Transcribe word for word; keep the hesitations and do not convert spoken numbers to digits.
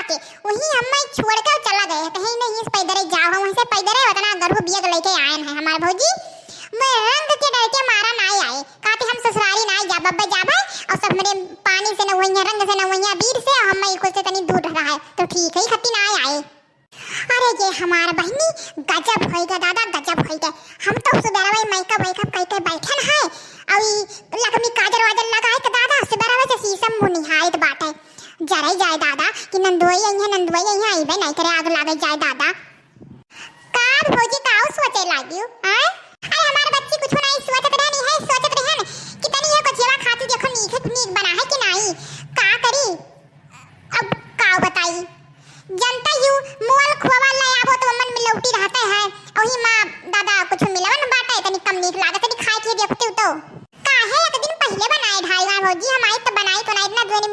के वही हम्मे छोड़ के चला गए, कहीं नहीं इस पैदरे जाओ, हम वहीं से पैदरे उतना गरहू बियग लेके आए हैं हमार भौजी। मैं रंग के डर के मारा नाई आए, कहते हम ससुरारी नाई जाब, अब्बे जाबे और सब मेरे पानी से न हुइया, रंग से न हुइया, बीर से, और हम्मे कुछ से तनी दूर रहा है, तो ठीक है, खत्ती नाई आए। अरे ये हमार बहिनी गजब होइगा दादा, गजब होइगा। हम तो सुबेरवे makeup वेकअप कइके बैठन है, और ई लक्ष्मी काजर वाजर लगाए के दादा सुबेरवे से शीशम मुँह निहाइत बाटे। जरे जाए दादा कि नंदोई आई है, नंदोई आई है, अइबे नहीं करे, आग लागे जाए दादा। का भौजी का सोचे लागियो, आय? अरे हमार बच्ची कुछ नहीं सोचत रहनी है, सोचत रहन कि तनी ये को जेवा खातू देखो नीक, नीक बना है कि नहीं, का करी? अब का बताई, जनता यू मोल खोवा ले आवो तो मन में लौटी रहते हैं, वही माँ दादा कुछ मिलवन बाटे, तनी कम नीक लागत, तनी खाए के देखते तो। काहे एक दिन पहले बनाए ढाई माँ भौजी, हम आई तो बनाई तो ना इतना दुआरी